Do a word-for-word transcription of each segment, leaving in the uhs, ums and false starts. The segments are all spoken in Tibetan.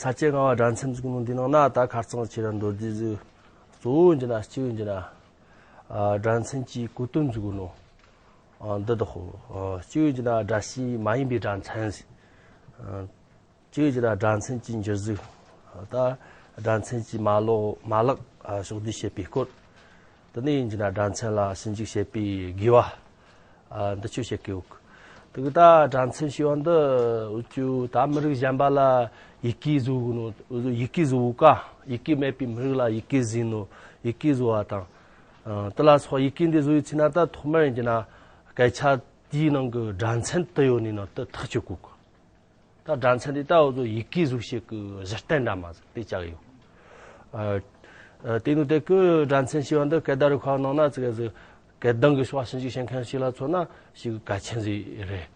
ས་བཅད་ལྔ་པ་སྒྲ་མཚན་ཟེར་གོ་ནོ་འདི་ནང་ན་ད་ཁ་རྩང་ཆེ་ར་མདོར་བསྡུས་ཟིག་གཙོ་བོ་ཡིན་གྱི་ན་གཅིག་ཡིན་གྱི་ན། ཨ། སྒྲ་མཚན་གྱི་གོ་དོན་ཟེར་གོ་ནོ། ཨ། འདི་དག་གོ། ཨ། གཅིག་ཡིན་གྱི་ན་སྒྲ་བྱས་མ་ཡིན་པའི་སྒྲ་མཚན་ཟེར། ཨ། གཅིག་ཡིན་གྱི་ན་སྒྲ་མཚན་གྱི་འགྱུར་གཟུགས། ད་སྒྲ་མཚན་གྱི་མ་ལོག་མ་ལག་ཨ། ཕྱོགས་བསྡུས་བྱེད་པའི་སྐོར། དེ་ནས་ཡིན་གྱི་ན་སྒྲ་མཚན་ལ་ཞིབ་འཇུག་བྱེད་པའི་དགོས་པ། ཨ། འདི་ཆོ་བཤད་ཀྱི་ཡོད། དེ་གི་ད་སྒྲ་མཚན་ཞེས་པ་འདི་འུ་ཅུ་ད་མི་རིགས་གཞན་པ་ལ་ཡི་གེ་བཟོ་གི་ནོ། ཡི་གེ་བཟོ་ག་ཡི་གེ་མེད་པའི་མི་རིགས་ལ་ཡི་གེ་བཟོས་ནོ། ཡི་གེ་བཟོ་བ་དང་། ཨ། དེ་ལ་སོགས་ཡི་གེ་འདི་བཟོ་ཡི་ཚེ་ན་ད་ཐོག་མར་ཡིན་གྱི་ན་སྐད་ཆ་དེའི་ནང་གི་སྒྲ་མཚན་དུ་ཡོད་ནི་ནང་དུ་ཐག་གཅོད་དགོས་གི། ད་སྒྲ་མཚན་དེ་ད་འུ་ཚོ་ཡི་གེ་བཟོ་བྱེད་ཀྱི་གཞི་རྟེན་འདྲ་མ་ཟིག་དེ་ཆགས་ཡོད། ཨ། ཨ། དེ་ནི་དེ་ཀི་སྒྲ་མཚན་ཞེས་པ་འདི་སྐད་བརྡ་རིག་པ་ནང་ན་ཙི་གེ་ཟིག་སྐད་གདངས་ཀྱི་ཕྱོགས་ཞིབ་འཇུག་བྱེད་མཁན་ཞིག་ལ་མཚོན་ན་ཞེ་གི་གལ་ཆེན་ཟིག་རེད།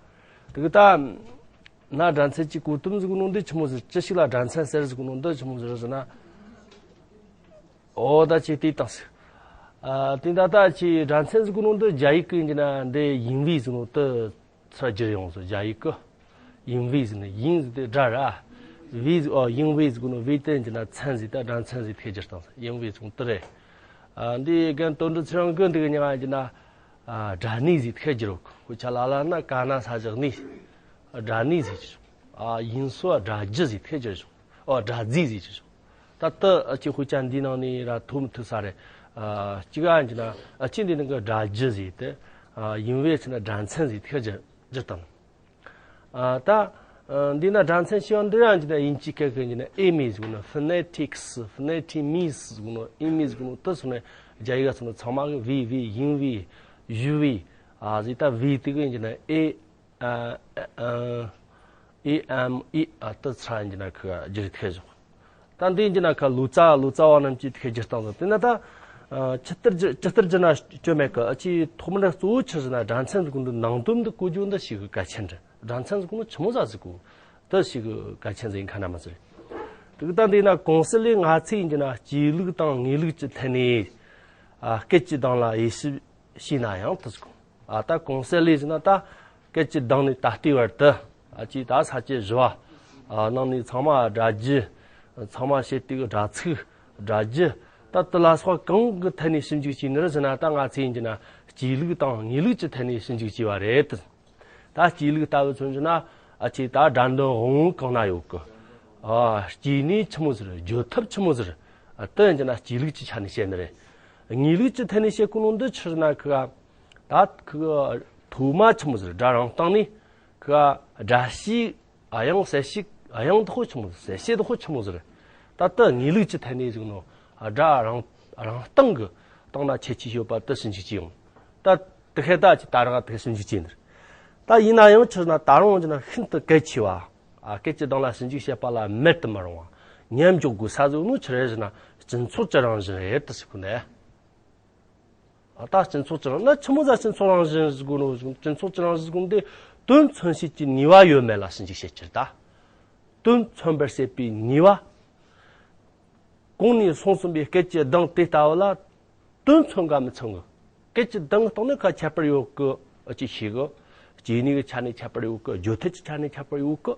དེ་གི་ད་ན་སྒྲ་མཚན་གྱི་གོ་དོན་ཟེར་གོ་ནོ་འདི་ཆི་མོ་ཟིག་ཅི་ཞིག་ལ་སྒྲ་མཚན་ཟེར་ཟེར་གོ་ནོ་འདི་ཆི་མོ་ཟིག་རེད་ཟེར་ན། ཨོ་ད་ཅིག་དེ་བཏང་ཟིག་ཨ། དེ་ད་ད་ཅིག་སྒྲ་མཚན་ཟེར་གོ་ནོ་འདི་རྒྱ་ཡིག་གི་ཡིན་གྱི་ན་འདི་ཡིན་པའི་ཟེར་ནོ་དེ། ཚུར་བསྒྱུར་ཡོང་ཟེར། རྒྱ་ཡིག་གི་ཡིན་པའི་ཟེར་ནས། ཡིན་ཟེར་དེ་སྒྲ་ར། པའི་ཟེར། ཨོ། ཡིན་པའི་ཟེར་གོ་ནོ་པའི་དེ་ཡིན་གྱི་ན་མཚན་ཟེར། ད་སྒྲ་མཚན་ཟེར་ཐད་སྒྱུར་བཏང་ཟེར། ཡིན་པའི་ཟེར་གོ་ནོ་དེ་རེད། ཨ། འདི་རྒན་དོན་གྲུབ་ཚེ་རིང་གིས་འདི་གི་མྱིང་ང་ཡིན་གྱི་ན། ཨ། སྒྲ་སྣེ་ཟེར་ཐད་སྒྱུར་ཡོད་གི། ཁོ་ཆ་ལ་ལ་ན་ཀ་ན་ས་བཞག་སྣེ། སྒྲ་སྣེ་ཟེར་གྱི་བྱུང་། ཨ། ཡིན་སོ་སྒྲ་རྒྱུ་ཟེར་ཐད་སྒྱུར་བྱུང་། ཨོ། སྒྲ་རྫས་ཟེར་གྱི་བྱུང་། ད་ལྟ་ཨ་ཅེ་དཔེ་ཆ་འདིའི་ནང་ནས་ར་ཐོབ་མི་ཐུབ་ས་རེད། ཨ། གཅིག་ཨ་ཡིན་གྱི་ན་ཨ་ཅེ་འདི་ནང་གི་སྒྲ་རྒྱུ་ཟེར་ཏེ། ཨ། ཡིན་པའི་ཚེ་ན་སྒྲ་མཚན་ཟེར་ཐད་སྒྱུར་བཏང་། ཨ། ད་ཨ་འདི་ན་སྒྲ་མཚན་ཞེས་པ་འདི་ཡང་གྱི་ན་དབྱིན་ཇིའི་སྐད་ཀྱི་ཡིན་གྱི་ན་ཨེ་མི་ཟེར་གོ་ནོ། ཕོ་ནེ་ཊིག་སི། ཕོ་ནེ་ཊི་མི་སི་ཟེར་གོ་ནོ། ཨེ་མི་ཟེར་གོ་ནོ་དེ་སོང་ནས་རྒྱ་ཡིག་ག་སོང་ན་ཚང་མ་གི་པའི་པའི་ཡིན་པའི་ཞུ་བའི། ཨ། ཟེར། ད་པའི་དེ་གི་ཡིན་གྱི་ན་ཨེ། ཨ། ཨ། ཨེ་ཨེམ་ཨེ། ཨ། དེ་ཚུར་ཡིན་གྱི་ན་ཁི་སྒྱུར་ཐད་བཞག་ད་འདི་ཡིན་གྱི་ན་ཁ་ལོ་ཙཱ་བ་ལོ་ཙཱ་བ་རྣམས་ཀྱིས་ཐད་སྒྱུར་བཏང་ཟིན། དེ་ན་ད་ཨ་ཇི་ལྟར་བསྒྱུར་ཇི་ལྟར་བསྒྱུར་ན་སྐྱོན་མེད་གི། ཨ་ཅེ་ཐོག་མར་གཙོ་བོ་ཆི་ཟེར་ན་སྒྲ་མཚན་ཟེར་གོ་ནོ་འདི་ནང་དོན་འདི་གོ་རྒྱུ་འདི་ཞེ་གི་གལ་ཆེན་རེད། སྒྲ་མཚན་ཟེར་གོ་ནོ་ཆི་མོ་ཟིག་ཟེར་གོ། དེ་ཞེ་གི་གལ་ཆེན་ཟིག་ཡིན་ཁ་ན་མ་ཟེར། དེ་གི་ད་འདི་ན་གོང་གསལ་ལས་ང་ཚོས་ཡིན་གྱི་ན་སྐྱེས་ལུགས་དང་དངོས་ལུགས་ཀྱི་ཐད་ནས། ཨ། སྐད་ཀྱི་གདངས་ལ་དབྱེ་ཞིབ་བྱས་ན་ཡང་དེ་ཟེར་གོ། ཨ། ད་གོང་གསལ་ལས་ཟེར་ན་ད་སྐད་ཀྱི་གདངས་ནས་ད་ལྟའི་བར་དུ། ཨ་ཅེ་ད་ས་བཅད་བཞི་པ། ཨ། ནང་ནས་ཚང་མ་སྒྲ་རྒྱུ། ཚང་མ་བྱེད་དུས་སྒྲ་ཚིག་སྒྲ་རྒྱུ། ད་དེ་ལ་སོགས་གང་གི་ཐད་ནས་ཞིབ་འཇུག་བྱས་ནི་རེད་ཟེར་ན། ད་ང་ཚོས་ཡིན་གྱི་ན་སྐྱེས་ལུགས་དང་དངོས་ལུགས་ཀྱི་ཐད་ནས་ཞིབ་འཇུག་བྱས་པ་རེད། ད་སྐྱེས་ལུགས་ལྟ་བུ་མཚོན་རྒྱུ་ན། ཨ་ཅེ་ད་སྒྲ་འདོན་དབང་པོ་གང་ན་ཡོད་གི། ཨ། སྐྱེས་ནས་ཆི་མོ་ཟིག་རེད། བརྗོད་ཐབས་ཆི་མོ་ཟིག་རེད། ཨ། དེ་ཡིན་གྱི་ན་སྐྱེས་ལུགས་ཀྱི་ཆ་ནས་བཤད་ནི་རེད། དངོས་ལུགས་ཀྱི་ཐད་ནས་བཤད་གོ་ནོ་འདི་ཆི་ཟེར་ན། ཁི་ག་ད་ཁི་ག་ཐོག་མ་ཆི་མོ་ཟིག་རེད། སྒྲ་རང་སྟེང་ནས་ཁི་ག་སྒྲ་བྱས། དབྱངས་གསལ་བྱེད། དབྱངས་དེ་ཁོ་ཆི་མོ་ཟིག་གསལ་བྱེད་དེ་ཁོ་ཆི་མོ་ཟིག་རེད། ད་དེ་དངོས་ལུགས་ཀྱི་ཐད་ནས་ཟེར་གོ་ནོ། སྒྲ་རང་རང་སྟེང་གི་སྟེང་ན་ཁྱད་ཆོས་ཡོད་པ་དེ་ཞིབ་འཇུག་བྱས་ཡོང་། ད་དེ་ཁེ་ད་ཅི་ད་རག་དེ་ཞིབ་འཇུག་བྱས་ནི་རེད། ད་ཡིན་ན་ཡང་ཆི་ཟེར་ན་ད་རུང་ཡིན་ན་ཤིན་ཏུ་གལ་ཆེ་བ། ཨ། སྐད་ཀྱི་གདངས་ལ་ཞིབ་འཇུག་བྱེད་པ་ལ་མེད་དུ་མི་རུང་བ། ཉམས་འཇོག་དགོས་ས་ཟིག་ནི་ཆི་རེད་ཟེར་ན་སྤྱི་ཚོགས་ཀྱི་རང་བཞིན་རེད་དེ་ཟེར་གོ་ནི། ཨ། ད་སྤྱི་ཚོགས་ཀྱི་རང་ན་ཆི་མོ་ཟིག་སྤྱི་ཚོགས་རང་བཞིན་ཟེར་གོ་ནོ། སྤྱི་ཚོགས་ཀྱི་རང་བཞིན་ཟེར་གོ་ནོ་དེ་དོན་མཚོན་བྱེད་ཀྱི་ནུས་པ་ཡོད་མེད་ལ་ཞིབ་འཇུག་བྱེད་ཀྱི་རེད། ད་དོན་མཚོན་པར་བྱེད་པའི་ནུས་པ། གོང་ནས་གསུངས་ཟིན་པའི་སྐད་ཀྱི་གདངས་དེ་ལྟ་བུ་ལ་དོན་མཚོན་ག་མི་མཚོན་གི། སྐད་ཀྱི་གདངས་སྟེང་ནས་ཁ་ཁྱད་པར་ཡོད་གི། ཨ་ཅེ་ཤེས་གི། སྐྱེས་ནས་གི་ཆ་ནས་ཁྱད་པར་ཡོད་གི། བརྗོད་ཐད་ཀྱི་ཆ་ནས་ཁྱད་པར་ཡོད་གི།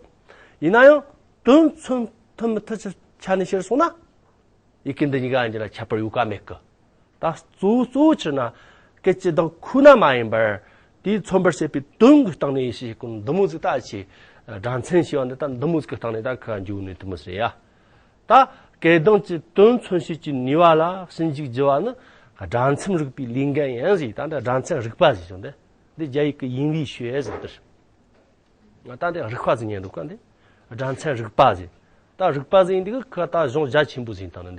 ཡིན་ན་ཡང་དོན་མཚོན་ཐུབ་མི་ཐུབ་ཀྱི་ཆ་ནས་བཤད་སོང་ན། ཡི་གེ་འདི་གཉིས་ཀ་ཡིན་གྱི་ན་ཁྱད་པར་ཡོད་ག་མེད་གི། ད་གཙོ་བོ་གཙོ་བོ་ཆི་ཟེར་ན་སྐད་ཀྱི་གདངས་ཁོ་ན་མ་ཡིན་པར་དེའི་མཚོན་པར་བྱེད་པའི་དོན་གྱི་སྟེང་ནས་ཡིན་ཞེས་གོ་འདི་མོ་ཟིག་ད་ཆེ། སྒྲ་མཚན་ཞེས་པ་འདི་ད་འདི་མོ་ཟིག་གི་སྟེང་ནས་ད་ཁ་འཇུག་ནས་དེ་མོ་ཟེར་ཡ། ད་སྐད་གདངས་ཀྱི་དོན་མཚོན་བྱེད་ཀྱི་ནུས་པ་ལ་ཞིབ་འཇུག་བགྱི་བ་ནི་སྒྲ་མཚན་རིག་པའི་ལས་འགན་ཡིན་ཟེར། ད་འདི་སྒྲ་མཚན་རིག་པ་ཟེར་བྱུང་སྟེ། འདི་རྒྱ་ཡིག་གི་ཡིན་པའི་ཞུ་ཟེར་དེ། ད་འདི་རིག་པ་ཟེར་ཉན་འདུག་ག་འདི། སྒྲ་མཚན་རིག་པ་ཟེར། ད་རིག་པ་ཟེར་འདི་གི་ཁ་ད་གཞུང་རྒྱ་ཆེན་པོ་ཟེར་དང་ནི་འདི།